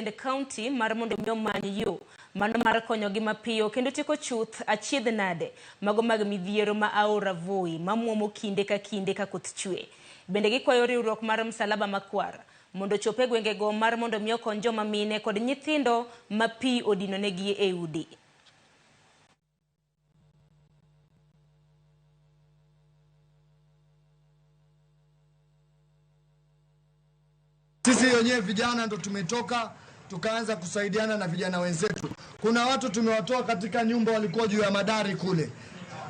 jotend kaunti mar mondo mi omany yo mano mar konyogi mapiyo kendo tieko chuth achiedh nade mago mag midhiero ma aora Voi mamuomo kinde ka kinde ka koth chwe. Bende gikwayo riwruok mar Msalaba Makwar mondo ochop e gwengego mar mondo mi okony joma mine kod nyithindo ma pi odinonegi e udi. Sisi wenyewe vijana ndo tumetoka tukaanza kusaidiana na vijana wenzetu. Kuna watu tumewatoa katika nyumba walikuwa juu ya madari kule.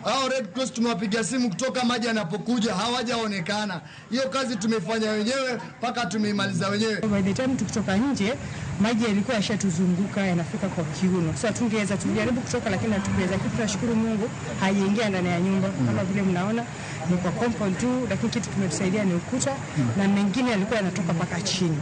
Hao Red Cross tumewapigia simu kutoka maji yanapokuja hawajaonekana. Hiyo kazi tumefanya wenyewe mpaka tumeimaliza wenyewe. By the time tukitoka nje maji yalikuwa yashatuzunguka yanafika kwa kiuno. So hatungeweza, tulijaribu kutoka lakini hatukuweza. Lakini tunashukuru Mungu haiingia ndani ya nyumba. Kama vile mnaona ni kwa compound tu, lakini kitu kimetusaidia ni ukuta na mengine yalikuwa yanatoka mpaka chini.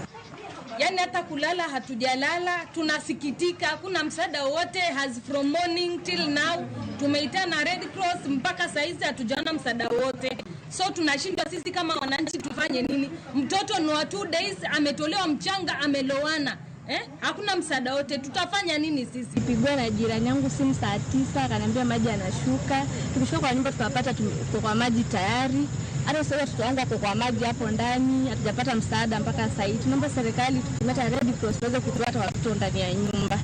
Yaani hata kulala hatujalala, tunasikitika, hakuna msaada wowote as from morning till now. Tumeitana Red Cross mpaka saizi hatujaona msaada wowote. So tunashindwa sisi kama wananchi tufanye nini? Mtoto ni wa 2 days ametolewa mchanga, amelowana. Hakuna msaada wote, tutafanya nini sisi? Nilipigwa na jirani yangu simu saa 9 akaniambia maji yanashuka. Tukifika kwa nyumba tukapata tuko kwa maji tayari. Hata sasa tutaanza kwa maji hapo ndani, hatujapata msaada mpaka sasa hivi. Tunaomba serikali tutumie Red Cross tuweze kutoa watoto ndani ya nyumba.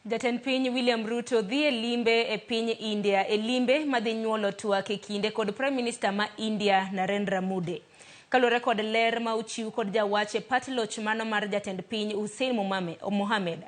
Jatend piny William Ruto dhi e limbe e piny India e limbe madhi nyuolo twak e kinde kod Prime Minister ma India Narendra Modi. Kaluwore kod ler ma ochiw kod jawach e pat loch mano mar jatend piny Hussein Mohamed.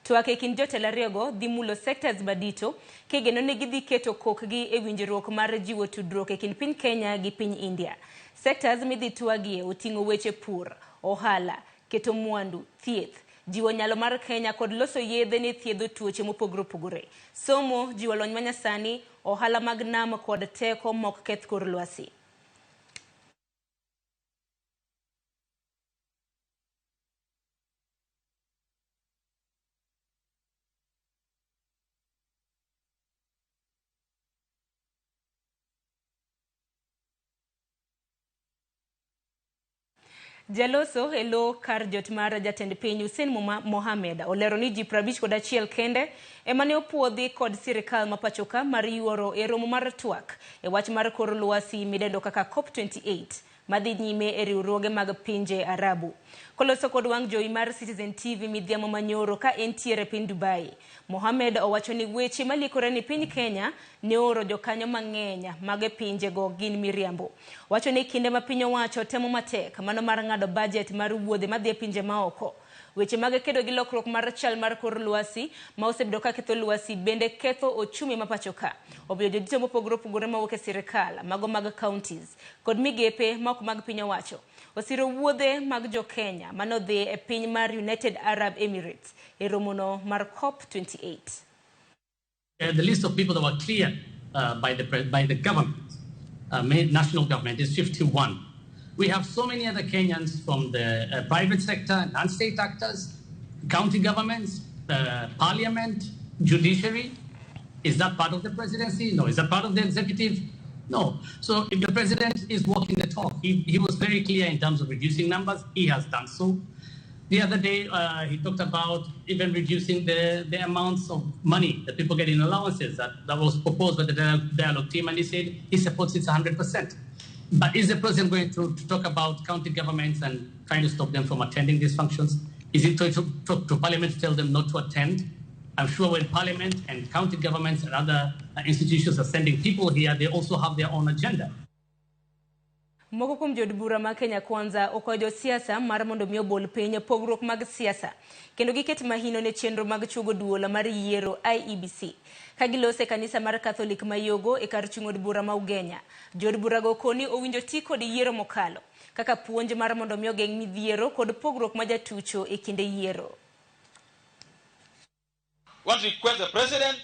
Twak e kind jotelo ariyogo dhi mulo sectors madito kigeno ni gidhi keto kokgi e winjruok mar jiwo tudruok e kind piny Kenya gi piny India. Sectors midhi twagie oting'o weche pur, ohala, keto mwandu, thieth, jiwo nyalo mar Kenya kod loso yedhe ne thiedho tuoche mopogore opogore, somo, jiwo lony manyasani, ohala mag nam kod teko mok keth kor lwasi. Jaloso e lo kar jot mar jatend piny Hussein Mohamed olero ni ji 51 kende ema ne opuodhi kod sirikal ma pachoka mar yuoro e romo mar twak e wach mar kor lwasi midendo kaka COP28 madhi nyime e riwruoge mag pinje Arabu. Koloso kod wang' jowi mar Citizen TV midhiambo manyoro ka entiere piny Dubai, Mohamed owacho ni weche malikore ni piny Kenya ne ooro jokanyo mang'eny mag pinjego gin miriambo. Wacho ni kinde ma piny owacho temo matek mano mar ng'ado budget mar wuodhe madhi e pinje maoko. Weche mag kedo gi lokruok mar chal mar kor lwasi ma osebedo ka ketho lwasi bende ketho ochumi ma pacho ka. Omiyo jodito mopogore opogore mawuok e sirikal, mago mag counties kod migepe ma ok mag piny owacho osiro wuodhe mag jo Kenya manodhi e piny mar United Arab Emirates e romono mar COP28. The list of people that were cleared by the government, national government, is 51. We have so many other Kenyans from the private sector, non-state actors, county governments, parliament, judiciary. Is that part of the presidency? No. Is that part of the executive? No. So if the president is walking the talk, he was very clear in terms of reducing numbers. He has done so. The other day, he talked about even reducing the amounts of money that people get in allowances that was proposed by the dialogue team, and he said he supports it 100%. But is the president going to talk about county governments and trying to stop them from attending these functions? Is he going to talk to parliament to tell them not to attend? I'm sure when parliament and county governments and other institutions are sending people here, they also have their own agenda. Moko kuom jood bura ma Kenya Kwanza okwayo josiasa mar mondo mi obol piny pogruok mag siasa kendo giket mahino ne chenro mag chuogo duol mar yiero IEBC. Ka gilose kanisa mar Catholic ma Yogo e kar chung' od bura ma Ugenya, jood burago koni owinjo ti kod yiero mokalo kaka puonj mar mondo mi ogeng' midhiero kod pogruok ma jatucho e kinde yiero. Want to request the president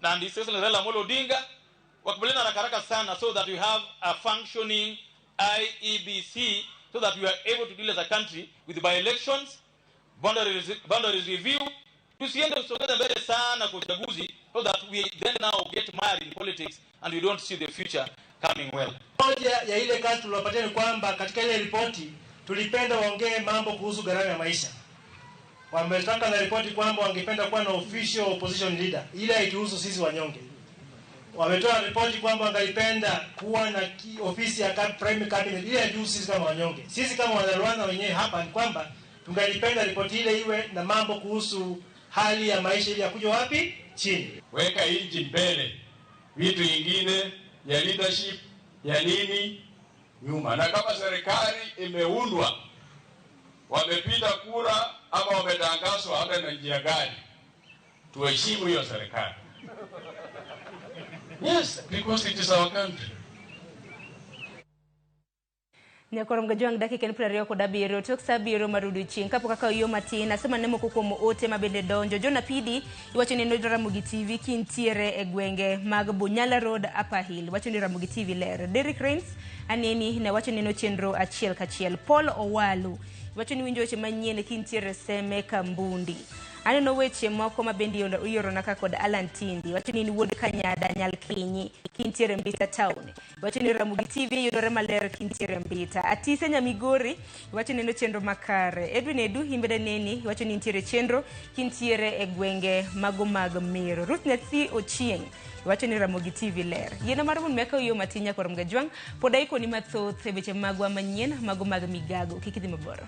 and His Excellency Raila Amolo Odinga wakubaliana haraka haraka sana so that we have a functioning IEBC so that we are able to deal as a country with by-elections, boundaries review. Tusiende kusogeza mbele sana kwa uchaguzi so that we then now get mired in politics and we don't see the future coming well. Moja ya ile kazi tuliwapatia ni kwamba katika ile ripoti tulipenda waongee mambo kuhusu gharama ya maisha. Wametaka na ripoti kwamba wangependa kuwa na official opposition leader, ile haituhusu sisi wanyonge. Wametoa ripoti kwamba wangalipenda kuwa na ofisi ya prime cabinet, ile haituhusu sisi kama wanyonge. Sisi kama Wanyarwanda wenyewe hapa ni kwamba tungalipenda ripoti ile iwe na mambo kuhusu hali ya maisha ili yakuja wapi chini. Weka nchi mbele, vitu ingine ya leadership ya nini nyuma. Na kama serikali imeundwa, wamepita kura ama wametangazwa hata na njia gani, tuheshimu hiyo serikali. Yes, because it is our country. Nyakorom Gajwang dakika en 27 tok sa 7 mar odiechieng' kapok akawo yo matin asema ne moko kuom ote mabende donjo. John Apidi iwacho ni en Ramogi TV kintiere e gwenge mag Bunyala Road Upper Hill, wacho ni Ramogi TV ler. Derrick Rains aneni ne wacho ni no chenro achiel kachiel. Paul Owalu iwacho ni winjo weche manyien kintiere Seme Kambundi. Aneno weche moko mabende iorona ka kod Alan Tindi, wacho ni in wuod Kanyada Nyalkinyi kintiere Mbita Town, wacho ni Ramogi TV yudore maler kintiere Mbita. Atise Nyamigori wacho ni chenro makare. Edwin Edu imbede neni wacho ni nitiere chenro kintiere e gwenge mago mag Meru. Ruth Nyathi Ochieng wacho ni Ramogi TV ler. Yieno mar mon meka yo matin nyakorom Gajwang' pod aikoni mathoth e weche magwa manyien mago mag migago. Kik idhi mabor.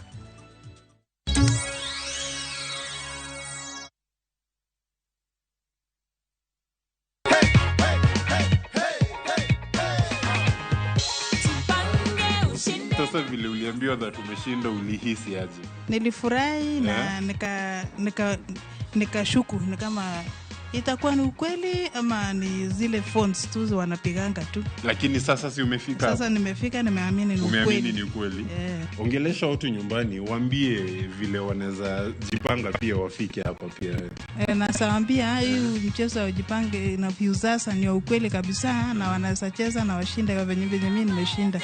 Sasa vile uliambiwa that umeshinda ulihisi aje? Nilifurahi na nikashuku ni kama itakuwa ni ukweli ama ni zile phones tu wanapiganga tu. Lakini sasa si umefika? Sasa nimefika, nimeamini ni ukweli. Umeamini ni ukweli. Yeah. Ongelesha watu nyumbani, waambie vile wanaweza jipanga pia wafike hapa pia. Nasaambia hii mchezo wa ujipange na Viusasa ni ukweli kabisa na wanaweza cheza na washinde kwa venye mimi nimeshinda.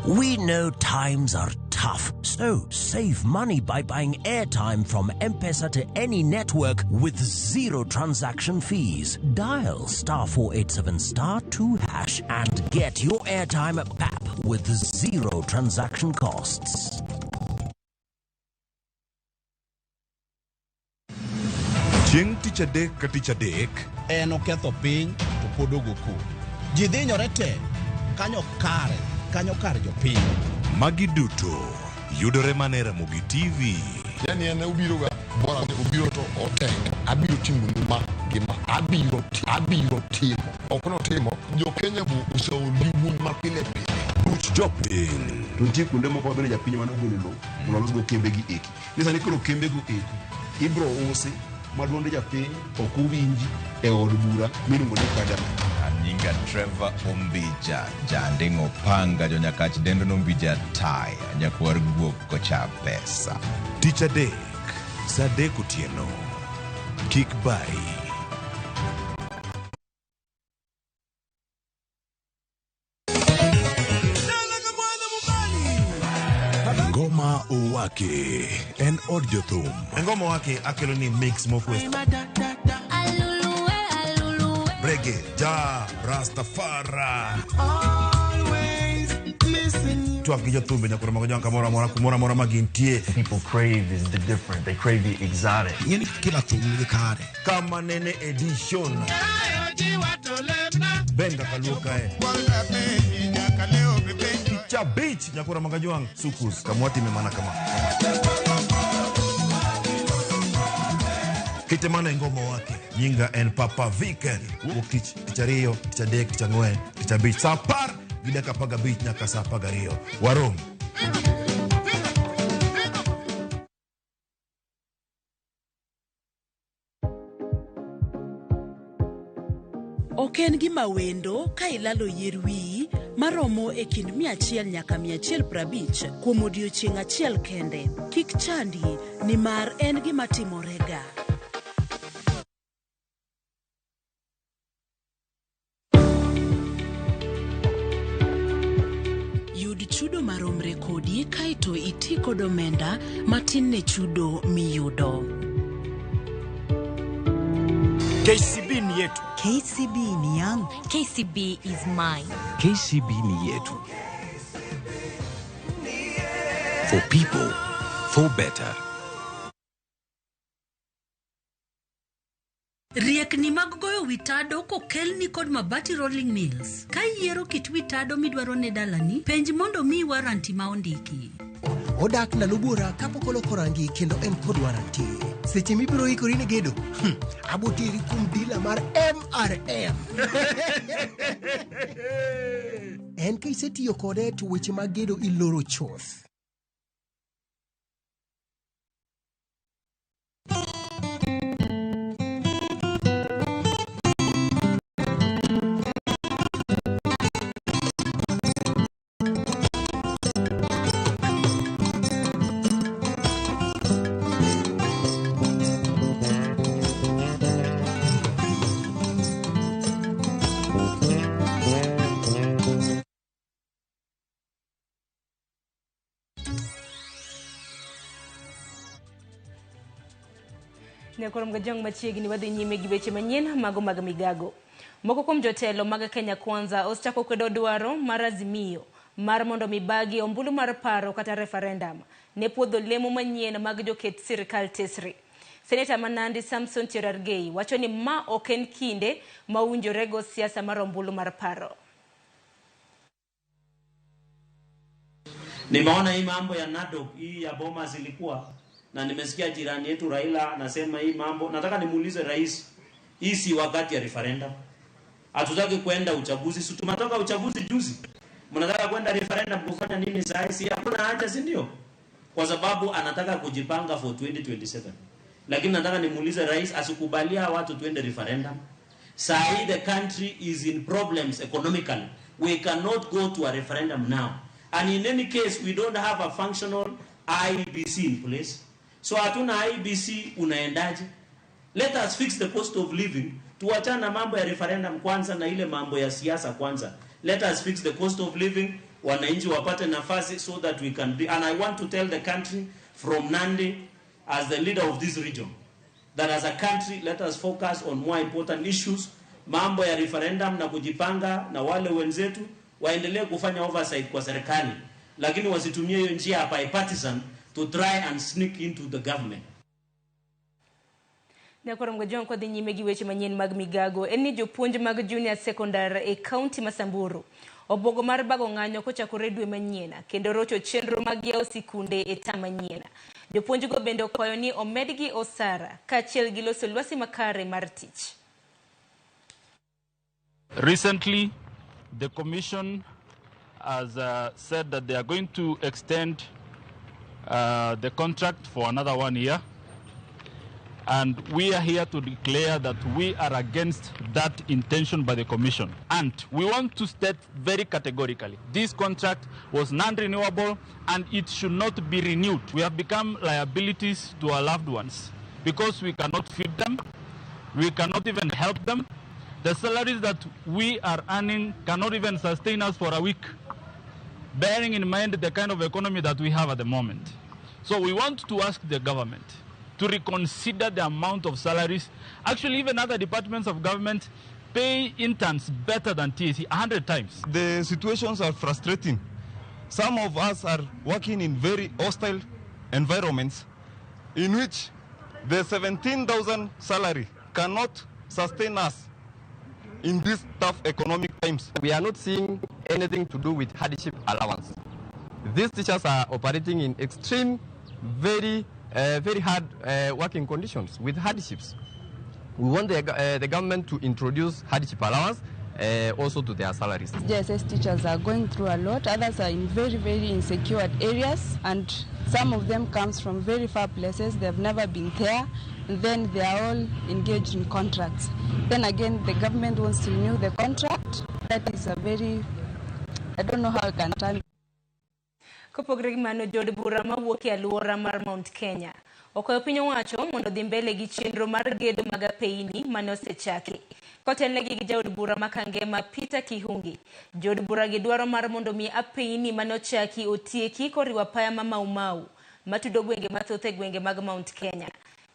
We know times are tough, so save money by buying airtime from M-Pesa to any network with zero transaction fees. Dial *487*2# and get your airtime app with zero transaction costs. Chieng' tich adek ka tich adek en oketho piny to pod ogo koko. Ji dhinyore te kanyo kare. Kanyo kar jopiny. Magi duto yudore mana e Ramogi TV. Yani en obiro ga bora ni obiro to oteng. Abiro timo ni ma gima abiro timo. Ok notimo. Jo Kenya bu oseol gi wuond ma pile pile. Buch jopiny. To nitie kuonde moko mabende japiny mane ogolo lowo mondo olosgo kembegi eki. Ni sani koro kembego eki ibiro usi ma duonde japiny ok owinji e od bura miluongo ni Parliament. Nyinga Trevor Ombija, Janding'o Panga, Jonyakach dendo Nombija Taya, nyakwar guok kocha pesa. Tich adek, saa 3 otieno. Kik bai. Ngoma Owake en od jothum. Ngoma Owake akelo ni mix mokwe. Reggae, ja, Rastafari. Twak gi jothumbe nyakoro mago jonka moro amora kumoro amora ma gintie. People crave is the different. They crave the exotic. Ng'eni kila thum nigi kare. Kama nene edition. Benga kaluo kae. Cha beach nyakoro mago jwang' sukus kamwati memana kama. Kite mana ngoma wake. Nyinga en Papa Viken. Wuok tich, tich ariyo, tich adek, tich ang'wen, tich abich, saa 10 gi dakika 15 nyaka saa 12. Warom. Ok en gima wendo ka ilalo yier wiyi maromo e kind 100 nyaka 150 kuom odiechieng' achiel kende. Kik chandi nimar en gima timorega. Yud chudo maromre kodi kaeto to iti kod omenda matin ne chudo miyudo. KCB ni yetu. KCB ni yangu. KCB is mine. KCB ni yetu. For people, for better. Riekni mag goyo wi tado kokelni kod Mabati Rolling Mills. Ka iyiero kit wi tado midwaro ne dalani, penj mondo miyi waranti ma ondiki. Odak ndalo buora kapok oloko rangi kendo en kod waranti. Seche mibiro ikori ne gedo, aboteri kuom dila mar MRM. En ka isetiyo kode to weche mag gedo iloro chuth. Nyakorom Gajong machiegni wadhi nyime gi weche manyien mago mag migago. Moko kuom jotelo mag Kenya Kwanza osechako kwedo dwaro mar Azimio mar mondo mibagi ombulu mar paro kata referendum ne puodho lemo manyien mag joket sirikal tesre. Seneta ma Nandi Samson Cherargei wacho ni ma ok en kinde ma owinjorego siasa mar ombulu mar paro. Nimeona hii mambo ya NADO hii ya Bomas ilikuwa na nimesikia jirani yetu Raila anasema hii mambo. Nataka nimuulize rais, hii si wakati ya referendum. Hatutaki kwenda uchaguzi, si tumetoka uchaguzi juzi. Mnataka kwenda referendum kufanya nini saa hii? Hakuna haja, si ndio? Kwa sababu anataka kujipanga for 2027. Lakini nataka nimuulize rais asikubalia watu tuende referendum. Saa hii the country is in problems economically. We cannot go to a referendum now. And in any case, we don't have a functional IEBC in place. So hatuna IEBC, unaendaje? Let us fix the cost of living. Tuachana mambo ya referendum kwanza na ile mambo ya siasa kwanza. Let us fix the cost of living. Wananchi wapate nafasi so that we can be. And I want to tell the country from Nandi as the leader of this region that as a country, let us focus on more important issues. Mambo ya referendum na kujipanga na wale wenzetu waendelee kufanya oversight kwa serikali, lakini wasitumie hiyo njia ya bipartisan to try and sneak into the government. Nyakorom Gajong kodhi nyime gi weche manyien mag migago en ni jopuonj mag junior secondary e county ma Samburu obuogo mar bago ng'anyo kochakore dwe manyien kendo rocho chenro mag yawo sikunde e tam manyien. Jopuonjgo bende okwayo ni omedgi osara kaachiel gi loso lwasi makare mar tich. Recently, the commission has said that they are going to extend the contract for another 1 year. And we are here to declare that we are against that intention by the commission. And we want to state very categorically, this contract was non-renewable and it should not be renewed. We have become liabilities to our loved ones because we cannot feed them, we cannot even help them. The salaries that we are earning cannot even sustain us for a week, bearing in mind the kind of economy that we have at the moment. So we want to ask the government to reconsider the amount of salaries. Actually, even other departments of government pay interns better than TSC 100 times. The situations are frustrating. Some of us are working in very hostile environments in which the 17,000 salary cannot sustain us in these tough economic times. We are not seeing anything to do with hardship allowance. These teachers are operating in extreme, very hard working conditions with hardships. We want the government to introduce hardship allowance also to their salaries. JSS teachers are going through a lot. Others are in very, very insecure areas, and some of them comes from very far places. They have never been there. And then they are all engaged in contracts. Then again, the government wants to renew the contract. That is a very, I don't know how I can tell. Kopogre gi mano, jood bura mawuok e alwora mar Mount Kenya okwayo piny owacho mondo dhi mbele gi chenro mar gedo mag apeyini mane osechaki. Kotelnegi gi jaod bura ma Kangema Peter Kihungi. Jood bura gi dwaro mar mondo mi apeyni mane ochaki otieki koriwo apaya ma Mau Mau matudo gwenge mathoth e gwenge mag Mount Kenya.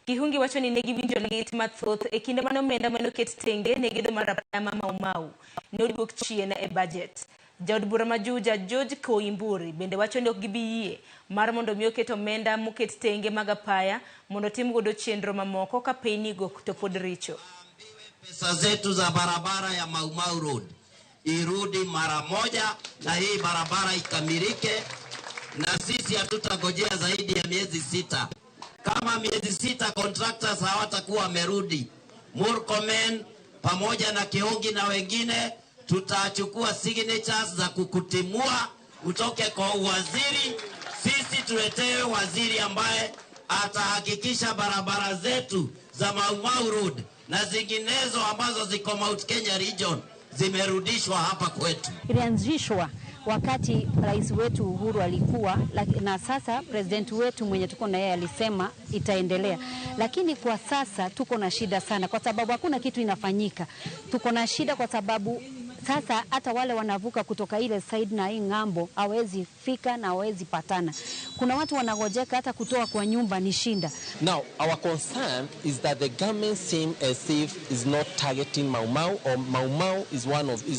Kihungi wacho ni ne giwinjo lit mathoth e kinde mane omenda mane oket tenge ne gedo mar apaya ma Mau Mau ne oduok chien e bajet. Jaod bura ma Juja George Koimburi bende wacho ni ok gibi yie mar mondo mi oket omenda moket tenge mag apaya mondo otim godo chenro mamoko ka peynigo to pod richo. Pesa zetu za barabara ya Mau Mau Road irudi mara moja na hii barabara ikamilike, na sisi hatutagojea zaidi ya miezi 6. Kama miezi 6 contractors hawatakuwa wamerudi, Murkomen pamoja na Kihungi na wengine tutachukua signatures za kukutimua utoke kwa uwaziri. Sisi tuletewe waziri ambaye atahakikisha barabara zetu za Mau Mau Road na zinginezo ambazo ziko Mount Kenya region zimerudishwa hapa kwetu. Ilianzishwa wakati rais wetu Uhuru alikuwa, na sasa president wetu mwenye tuko na yeye alisema itaendelea. Lakini kwa sasa tuko na shida sana kwa sababu hakuna kitu inafanyika. Tuko na shida kwa sababu sasa hata wale wanavuka kutoka ile side na hii ng'ambo hawezi fika na hawezi patana. Kuna watu wanagojeka hata kutoa kwa nyumba ni shinda. Now, our concern is that the government seems as if is not targeting Mau Mau, or Mau Mau is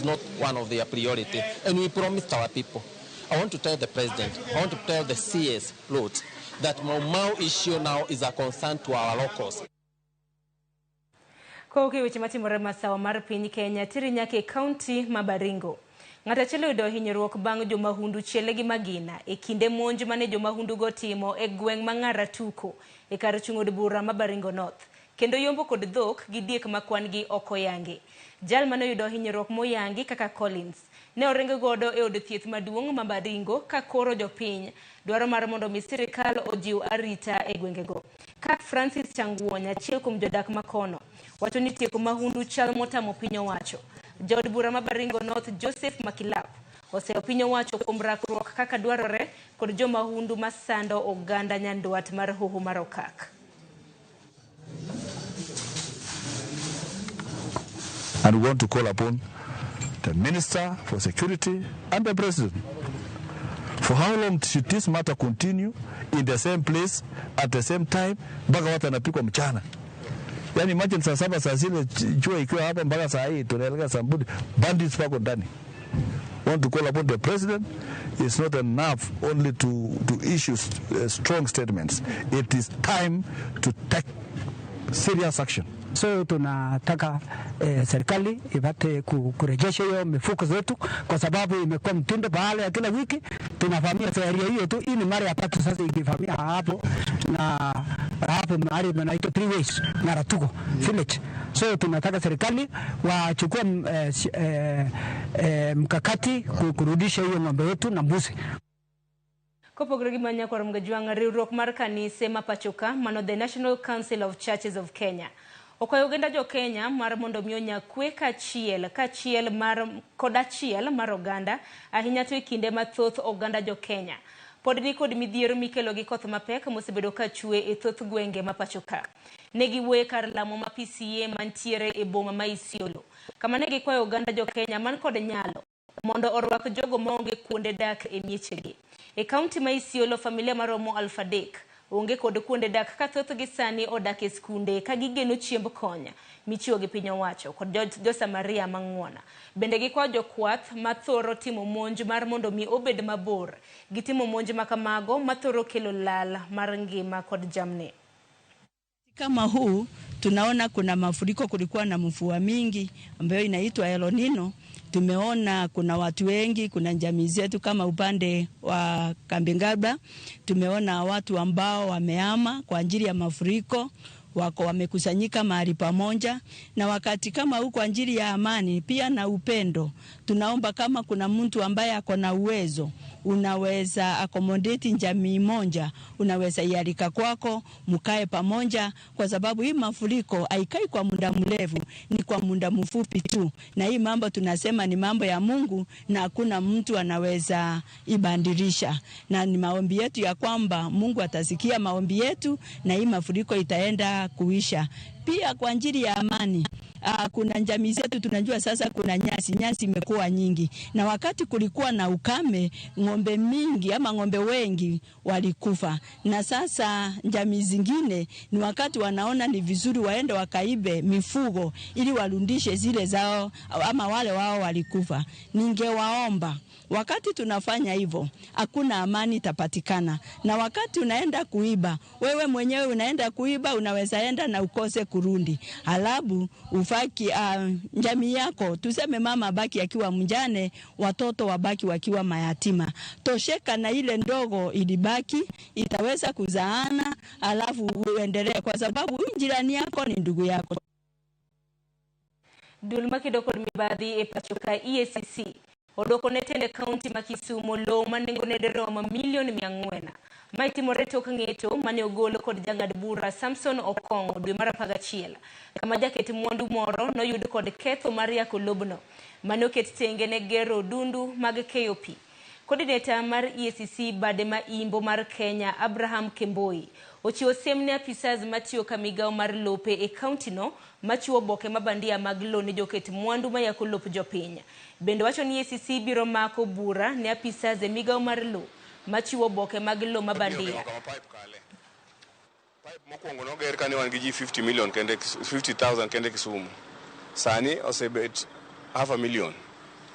not one of their priority. And we promised our people. I want to tell the president, I want to tell the CS Lord, that Mau Mau issue now is a concern to our locals. Kwa weche matimore masawa mar piny Kenya tiri nyaka e kaunti ma Baringo. Ng'at achiel oyudo hinyruok bang' jomahundu chiele gi magina e kinde monj mane jomahundu go timo e gweng' ma Ng'aratuko e kar chung' od bura ma Baringo North, kendo yombo kod dhok gi diek ma kwan gi ok oyangi. Jal mane oyudo hinyruok moyangi kaka Collins ne oringo godo e od thieth maduong' ma Baringo ka koro jopiny dwaro mar mondo mi sirikal ojiw arita e gwengego. Kak Francis Changuonya, achiel kuom jodak makono, wacho ni tieko mahundu chal motamo piny owacho. Jaod bura ma Baringo North Joseph Makilap oseyo piny owacho kuom rakruok kaka dwarore kod jomahundu masando oganda nyandwat mar Hoho mar Okak. And we want to call upon the Minister for Security and the President. For how long should this matter continue in the same place at the same time mpaka watu wanapikwa mchana? Yani imagine saa 7 saa zile jua ikiwa hapa mpaka saa hii tunaelekea saa 2, bandits wako ndani. Want to call upon the President. It's not enough only to issue strong statements. It is time to take serious action. So tunataka serikali ipate kurejesha hiyo mifuko zetu, kwa sababu imekuwa mtindo baada ya kila wiki tunavamia area hiyo tu. Hii ni mara ya tatu sasa ikivamia hapo, na hapo mahali panaitwa Three Ways Naratuko village. So tunataka serikali wachukue mkakati kurudisha hiyo ng'ombe yetu na mbuzi. Kopogore gi manya kor mgajwang' riwruok mar kanise ma pachoka mano the National Council of Churches of Kenya okwayo oganda jo Kenya mar mondo mi onya kwe kaachiel kod achiel mar oganda, ahinya to e kinde mathoth oganda jo Kenya pod ni kod midhiero mikelo gi koth mapek mosebedo ka chwe e thoth gwenge ma pachoka. Ne giwuoyo kar lamo ma PCA mantiere e boma ma Isiolo, kama ne gikwayo oganda jo Kenya man kod nyalo mondo orwak jogo maonge kuonde dak e miechegi. E kaunti ma Isiolo, familia maromo 3,000 onge kod kuonde dak ka thothgi sani odak e skunde ka gigeno chiemb konya michiwo gi piny owacho kod jo-Samaria mang'wona. Bende gikwayo jokwath mathoro timo monj mar mondo mi obed mabor gi timo monj makamago mathoro kelo lal mar ngima kod jamni. Kama huu tunaona kuna mafuriko, kulikuwa na mvua mingi ambayo inaitwa El Nino. Tumeona kuna watu wengi, kuna jamii zetu kama upande wa Kambingaba, tumeona watu ambao wamehama kwa ajili ya mafuriko, wako wamekusanyika mahali pamoja. Na wakati kama huu kwa ajili ya amani pia na upendo, tunaomba kama kuna mtu ambaye ako na uwezo, unaweza accommodate jamii moja, unaweza ialika kwako mkae pamoja, kwa sababu hii mafuriko haikai kwa muda mrefu, ni kwa muda mfupi tu. Na hii mambo tunasema ni mambo ya Mungu na hakuna mtu anaweza ibadilisha. Na ni maombi yetu ya kwamba Mungu atasikia maombi yetu na hii mafuriko itaenda kuisha. Pia kwa ajili ya amani, Kuna jamii zetu tunajua sasa kuna nyasi imekuwa nyingi, na wakati kulikuwa na ukame ng'ombe mingi ama ng'ombe wengi walikufa, na sasa jamii zingine ni wakati wanaona ni vizuri waende wakaibe mifugo ili warudishe zile zao ama wale wao walikufa. Ningewaomba wakati tunafanya hivyo hakuna amani itapatikana, na wakati unaenda kuiba wewe mwenyewe unaenda kuiba, unaweza enda na ukose kurudi, halafu ufaki jamii yako, tuseme mama abaki akiwa mjane, watoto wabaki wakiwa mayatima. Tosheka na ile ndogo ilibaki, itaweza kuzaana, halafu uendelee, kwa sababu jirani yako ni ndugu yako. Dul makedo kod mibadhi e pacho ka EACC odwoko ne tend kaunti ma Kisumu lowo ma nengone dirom milion 400. Mae timore tok ng'eto mane ogol kod jang'ad bura Samson Okong'o dwe mar 11 kama jaket mwandu moro noyud kod ketho mar yako lobno mane oket tenge ne gero odundu mag keyo pi. Coordinator mar EACC bade ma imbo mar Kenya Abraham Kemboi ochiwo siem ne apisas matiyo ka migao mar lope e kaunti no machiwo oboke mabandia mag lowo ne joket mwandu mayako lop jopiny. Bende wacho ni EACC biro mako bura ne apisas e migao mar lowo machiwo oboke mag lowo mabandia. Pipe mokwongo noger kane wan gi ji 50 million kende 50,000 kende Kisumu. Sani osebet 500,000.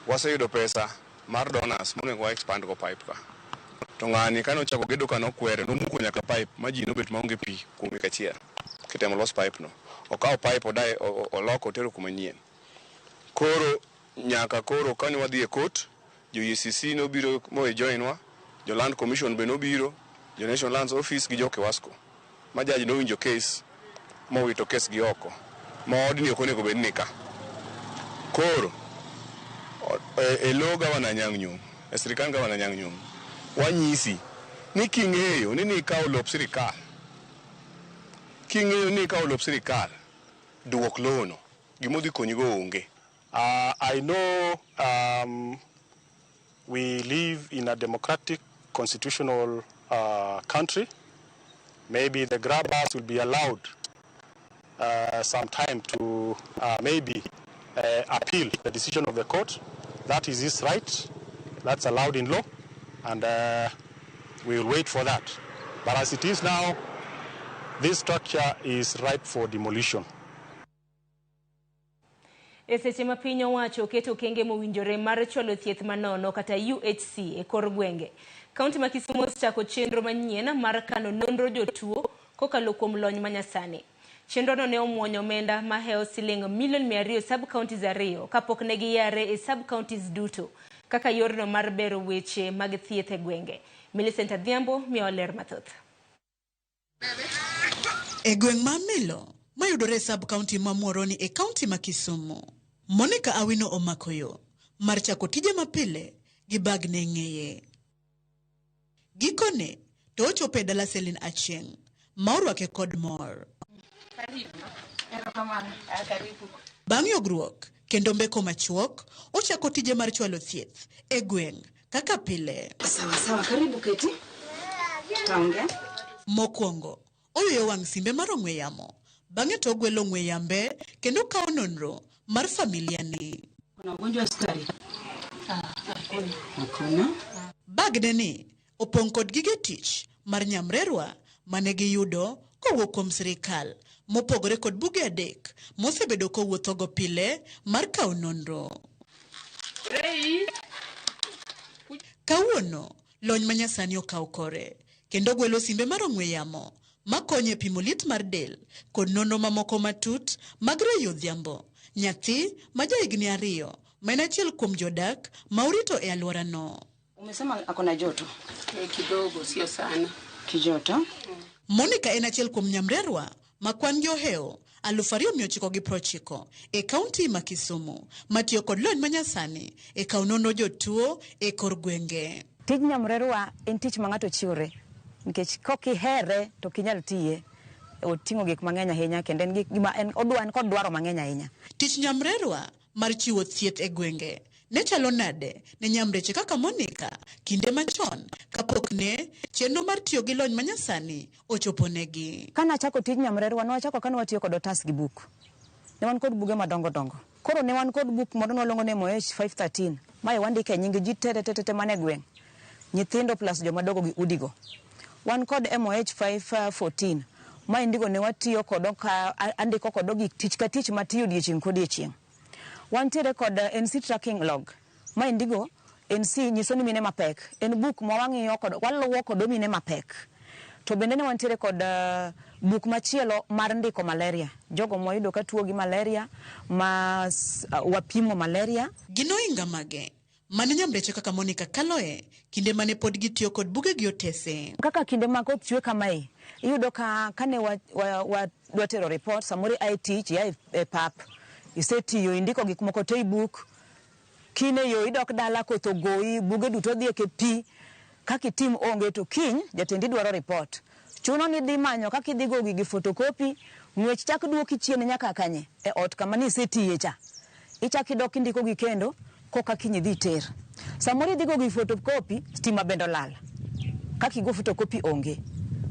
Waseyudo pesa mar donors monego wa expand go pipe ka. To ng'ani kane ochako gedo ka nokwere, nomuko nyaka pipe ma ji nobet maonge pi kuom wik achiel. Kitemo los pipe no. Okawo pipe odaye oloko otero kuma nyien. Koro nyaka koro kane wadhi e court, jo EACC nobiro mo join wa, jo Land Commission be nobiro, jo National Lands Office gi jo Kewasco. Ma judge nowinjo case mowito case gi oko. Ma odni ok onego bed ni ka. Koro e lo gavana Anyang' Nyong'o, e sirikand gavana Anyang' Nyong'o, wanyisi ni king'eyo ni nikawo lop sirikal, king'eyo ni ikawo lop sirikal, duok lono, gimodhi konyigo onge. I know we live in a democratic constitutional country. Maybe the grabbers will be allowed some time to maybe appeal the decision of the court. That is his right. That's allowed in law, and we will wait for that. But as it is now, this structure is ripe for demolition. E seche ma piny owacho oketo okenge mowinjore mar chwalo thieth manono kata UHC e kor gwenge. Kaunti ma Kisumu osechako chenro manyien mar kano nonro jotuo kokalo kuom lony manyasani. Chenrono ne omuonyo omenda mahewo siling milion 200 sub-counties 2 kapok ne giyare e sub-counties duto kaka yorno mar bero weche mag thieth e gwenge. Millicent Adhiambo miyo ler mathoth. E gweng' ma Milo mayudore e sub-county ma Muhoroni e kaunti ma Kisumu, Monica Awino omako yo mar chako tije mapile gi bag ne ng'eye. Gikone to ochopo e dala Celine Achieng' ma orwake kod mor. Bang' yogruok kendo mbeko machuok, ochako tije mar chwalo thieth e gweng' kaka pile. Sawa sawa, karibu keti. Tutaongea. Mokwongo, oyueyo wang' simbe mar ong'we yamo. Bang'e to ogwelo ong'we yambe kendo kawo nonro mar familia ni. Kuna ugonjwa wa sukari? Hakuna. Hakuna. Bagne ni opong' kod gige tich mar nyamrerwa mane giyudo kowuok kuom sirikal mopogore kod buge 3 mosebedo kowuothogo pile mar kawo nonro. Kawuono, lony manyasani okawo kore kendo gwelo simbe mar ong'we yamo makonyo e pimo liet mar del kod nonro mamoko matut mag Ray Odhiambo, nyathi ma jahigni 2 ma en achiel kuom jodak ma orito e alworano. Umesema ako na joto? Kidogo, sio sana. Kijoto? Monica en achiel kuom nyamrerwa ma kwan gi ohewo 2990 e kaunti ma Kisumu matiyo kod lony manyasani e kawo nonro jotuo e kor gwenge. Tij nyamrerwa en tich ma ng'ato chiwore nikech kokihere to ok inyal tiye. Oting'o gik mang'eny ahinya kendo en gima en odwa en kod dwaro mang'eny ahinya. Tich nyamrerwa mar chiwo thieth e gwenge ne chalo nade ne nyamreche kaka Monica kinde machon kapok ne chenro mar tiyo gi lony manyasani ochopo negi. Kane achako tij nyamrerwa, nwachako kane watiyo kod otas gi buk. Ne wan kod buge madongo dongo. Koro ne wan kod buk moro nwaluongo ni MOH 513. Mae wandike nying ji te te te te mane gweng'. Nyithindo plus joma dogo gi udigo. Wan kod MOH 514. Mae ndigo ne watiyo kodo ka andiko kodo gik tich ka tich matiyo odiechieng' kodiechieng'. Wantiere kod NC tracking log. Mae ndigo NC nyiso ni mine mapek. En buk ma wang'iyo kod waluwo kodo mine mapek. To bende ne wantiere kod buk machielo mar ndiko malaria. Jogo mwayudo ka tuo gi malaria, ma wapimo malaria. Gin ohinga mage mane nyamreche kaka Monica kaloe kinde mane pod gitiyo kod buge gi otese? Kaka kinde ma koth chwe kamae, iyudo ka kane wadwa tero report, samoro ia e tich, ia e pap, isetiyo, indiko gik moko te e buk, kine yo idok dala koth ogoyi, buge duto odhi e pi, kaka itim onge to kiny jatendi dwaro report. Chuno ni dhi manyo kaka idhi go gigi photocopy, ng'wech chak duoki chien nyaka kanye e ot kama nisetiye cha. Ichak idok indiko gi kendo koka kiny idhi iter. Samoro idhi go gi photocopy, stima bende olal. Kaka igo photocopy onge.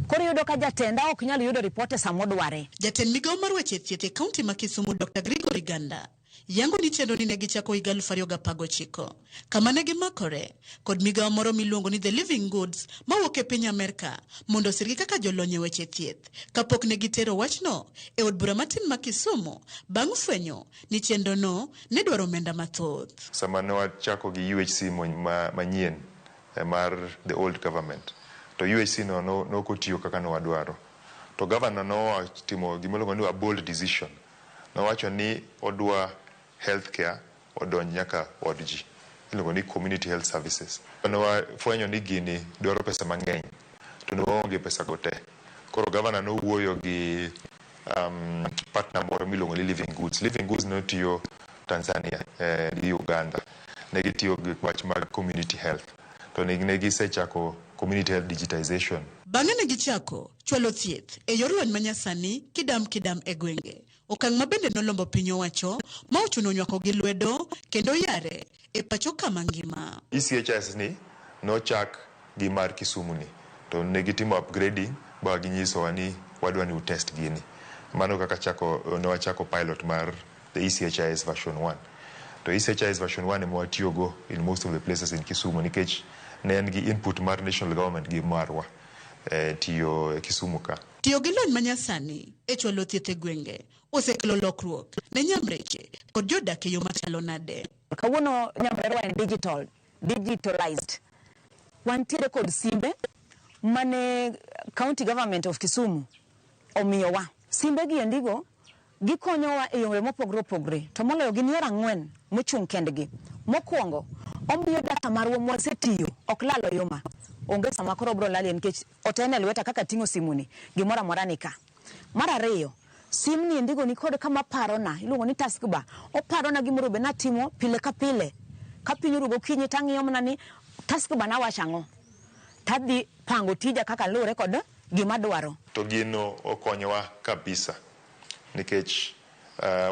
Koro iyudo ka jatenda ok nyal yudo report e sama odware. Jatend migawo mar weche thieth e kaunti ma Kisumu Dr. Gregory Ganda yango ni chenro ni ne gichako higa 2019 kama ne gimakore kod migawo moro miluongo ni The Living Goods mawuok e piny Amerka mondo osirgi kaka jolony e weche thieth kapok ne gitero wachno e od bura matin ma Kisumu bang' fwenyo ni chenrono ne dwaro omenda mathoth. Sama ne wachako gi UHC manyien mar the old government, to UHC no nok otiyo kaka ne wadwaro. To governor notimo gima iluongo ni a bold decision. Nowacho ni odwa healthcare odonj nyaka od ji. Iluongo ni community health services. Ne wafwenyo ni gini dwaro pesa mang'eny, to ne waonge pesa go te. Koro governor nowuoyo gi partner moro miluongo ni Living Goods. Living Goods notiyo Tanzania gi Uganda. Ne gitiyo gi wach mag community health. To ne gisechako community health digitization. Bang'e ne gichako chwalo thieth e yor lony manyasani kidam kidam e gwenge. Okang' ma bende nolombo piny owacho ma ochuno nywako gi lwedo kendo yare e pacho kama ngima. ECHS ni nochak gi mar Kisumu ni to ne gitimo upgrading ba ginyisowa ni wadwa ni utest gini. Mano kaka ne wachako pilot mar the ECHIS version 1. To ECHIS version 1 ema watiyogo in most of the places in Kisumu nikech ne en gi input mar national government gi marwa tiyo e Kisumu ka. Tiyo gi lony manyasani e chwalo thieth e gwenge osekelo lokruok ne nyamreche kod jodak e yo machalo nade. Kawuono nyamrerwa en digitalized. Wantiere kod simbe mane county government of Kisumu omiyowa. Simbe gi endigo gikonyowa e yore mopogore opogore, to moloyo gin yore ang'wen mochung' kendgi. Mokwongo, omiyo data marwa mwasetiyo ok lal oyuma. Onge sama koro obro lalie nikech otene e lweta kaka ting'o simuni, gimoro amora ni ka. Mar ariyo, simni endigo nikod kama parona, iluongo ni taskbar. Oparona gimoro be natimo pile ka pile. Ka piny oru gokinyi tang'iyo mana ni taskbar nawacho ang'o. Tadhi pango tija kaka luwore kod gima dwaro. To gino okonyowa kabisa nikech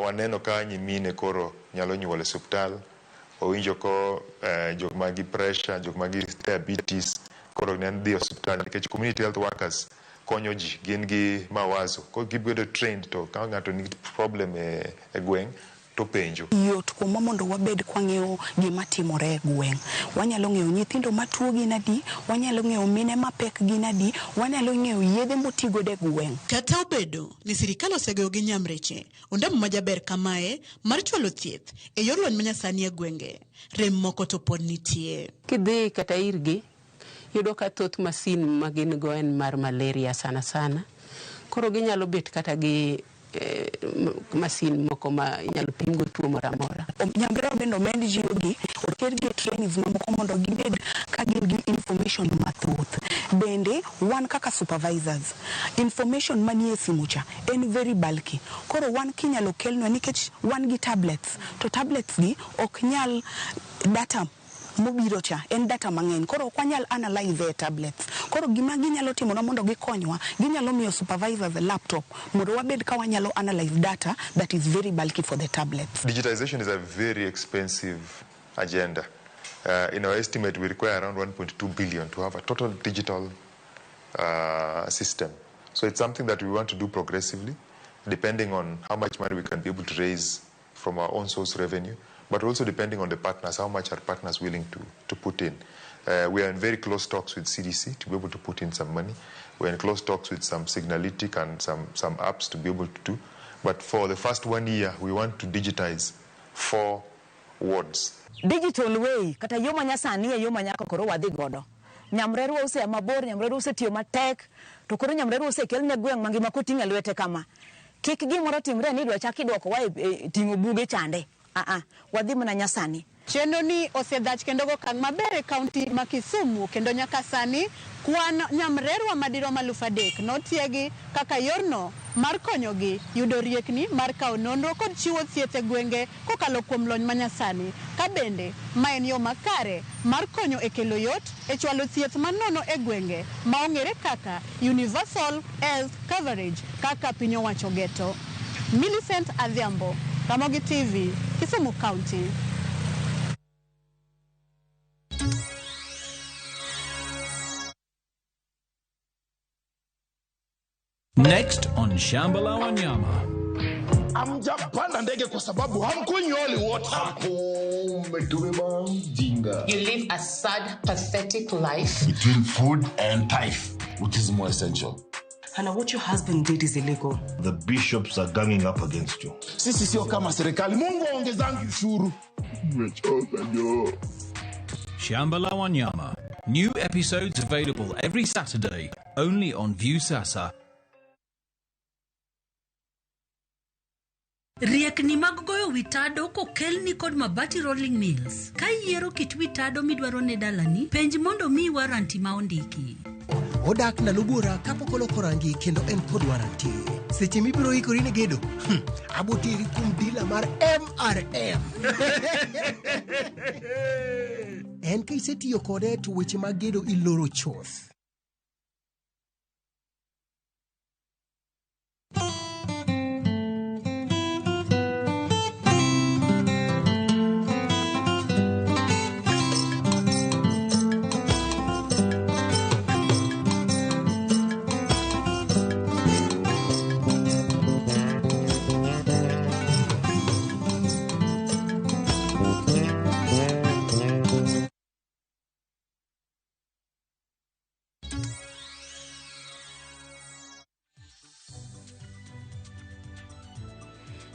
waneno ka nyimine koro nyalo nyuol e osiptal, owinjo ko jok ma gi pressure, jok ma gi diabetes koro ne dhi e osiptal nikech community health workers konyo ji, gin gi mawazo. Koro gibedo trained to ka ng'ato nigi problem e gweng' to penjo. Yot kuomwa mondo wabed kwang'eyo gima timore e gweng'. Wanyalo ng'eyo nyithindo matuo gin adi, wanyalo ng'eyo mine mapek gin adi, wanyalo ng'eyo yedhe motigodo e gweng'. Kata obedo ni sirikal osegoyo gi nyamreche ondamo majaber kamae mar chwalo thieth e yor lony manyasani e gwenge, rem moko to pod nitie. Kidhi kata irgi, yudo ka thoth masin ma gin go en mar malaria sana sana. Koro ginyalo bet kata gi masin moko ma inyalo pimgo tuo moro amora. Nyamrerwa bende omed jiwogi, otergi e trainings mamoko mondo gibed ka gin gi information mathoth. Bende wan kaka supervisors, information manie simu cha en very bulky. Koro wan kinyalo kelnwa nikech wan gi tablets, to tablets gi ok nyal data mobiro cha en data mang'eny, koro ok wanyal analyze e tablets. Koro gima ginyalo timonwa mondo gikonywa, ginyalo miyo supervisors a laptop mondo wabed ka wanyalo analyze data that is very bulky for the tablets. Digitization is a very expensive agenda. In our estimate, we require around 1.2 billion to have a total digital system. So it's something that we want to do progressively. depending on how much money we can be able to raise from our own source revenue, but also depending on the partners, how much are partners willing to put in. We are in very close talks with CDC to be able to put in some money. We're in close talks with some Signalytic and some apps to be able to do. But for the first 1 year, we want to digitize 4 wards. Digital way, kata yo manyasani e yo manyako koro wadhi godo. Nyamrerwa ose mabor, nyamrerwa osetiyo matek, to koro nyamrerwa osekel ne gweng' mangima koting'o e lwete kama. Kik gimoro timre ni idwa chak idwoko wa e ting'o buge chande. Wadhi mana nyasani. Chenro ni osedhach kendo go okang' maber e kaunti ma Kisumu kendo nyaka sani kwan nyamrerwa madirom 3,000 notiegi kaka yorno mar konyogi yudo riekni mar kawo nonro kod chiwo thieth e gwenge kokalo kuom lony manyasani. Ka bende ma en yo makare mar konyo e kelo yot e chwalo thieth manono e gwenge ma ong'ere kaka Universal Health Coverage kaka piny owacho geto. Millicent Adhiambo, Ramogi TV, Kisumu County. Next on Shamba La Wanyama. Hamjapanda ndege kwa sababu hamkunywi holy water. Umetubeba mjinga. You live a sad, pathetic life. Between food and tithe, which is more essential? Hannah, what your husband did is illegal. The bishops are ganging up against you. Sisi sio kama serikali. Mungu aongezangi ushuru. Nimechoka jo. Shamba La Wanyama. New episodes available every Saturday, only on Viusasa. Riekni mag goyo witado kokelni kod Mabati Rolling Mills. Ka iyiero kit witado midwaro ne dalani, penj mondo miyi waranti ma ondiki. Odak ndalo buora kapok oloko rangi kendo en kod waranti. Seche mibiro ikori ne gedo, aboteri kuom dila mar MRM. En ka isetiyo kode to weche mag gedo iloro chuth.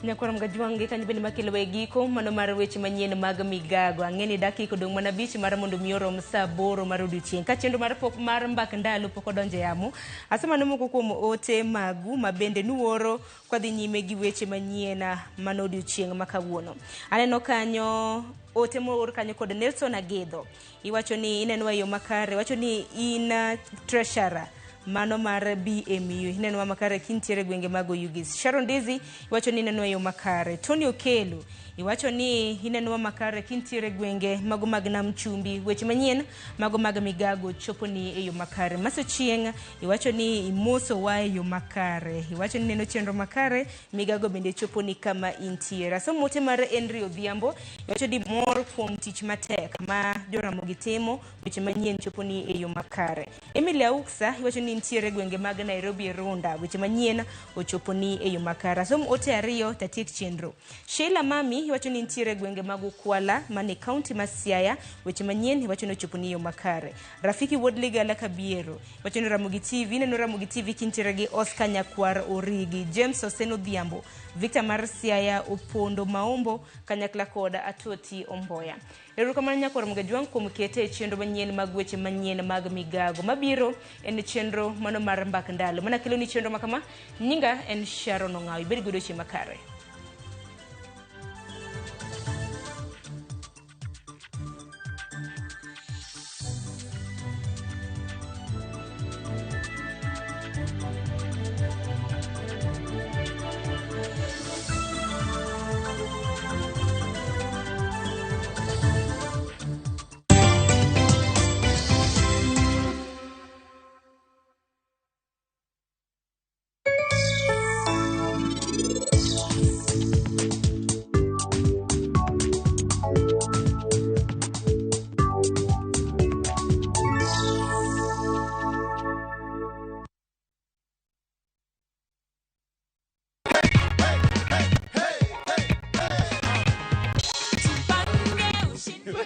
Nyakwar Mgajwangi kanyo bende makelo e giko mano mar weche manyien mag migago. Ang'e ni dakika odong' mana 5 mar mondo mi orom saa 8 mar odiochieng'. Ka chenro mar pok mar mbak ndalo pok odonjo e yamo. Asemano moko kuom ote magu ma bende nuoro kwadhi nyime gi weche manyien mano odiochieng' ma kawuono. Aneno kanyo ote moor kanyo kod Nelson Agedho. Iwacho ni ineno e yo makare, iwacho ni in treasurer mano mar BMU ineno makare kintiere gwenge mag Oyugis. Sharon Daisy iwacho ni ineno yo makare. Tony Okelo iwacho ni ineno makare kintiere gwenge mago mag Nam Chumbi. Weche manyien mago mag migago chopo ni e yo makare. Maso Chieng iwacho ni imoso wa e yo makare. Iwacho ni neno chenro makare migago bende chopo ni kama intiere. Asomo ote mar Henry Odhiambo iwacho ni mor kuom tich matek ma Joramogi timo, weche manyien chopo ni e yo makare. Emily Auksa iwacho ni nitiere gwenge mag Nairobi Runda, weche manyien ochopo ni e yo makare. Asom ote ariyo tatiek chenro. Sheila Mami iwacho ni nitiere gwenge mag Ukwala mane kaunti ma Siaya, weche manyien iwacho ni ochopo ni e yo makare. Rafiki Wuod Ligala Kabiero iwacho ni Ramogi TV, neno Ramogi TV kintiere gi Oscar Nyakwar Origi, James Oseno Dhiambo, Victor mar Siaya Opondo Maombo kanyakla kod Atoti Omboya. Erokamano Nyakwar Mgajwang' kuom kete e chenro manyien mag weche manyien mag migago. Mabiro en chenro mano mar mbak ndalo. Mana kelo ni chenro makama, nyinga en Sharon Ong'aw. Ibed gi odiochieng' makare.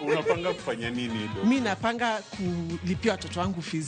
Unapanga kufanya nini? Mi napanga kulipia watoto wangu fees.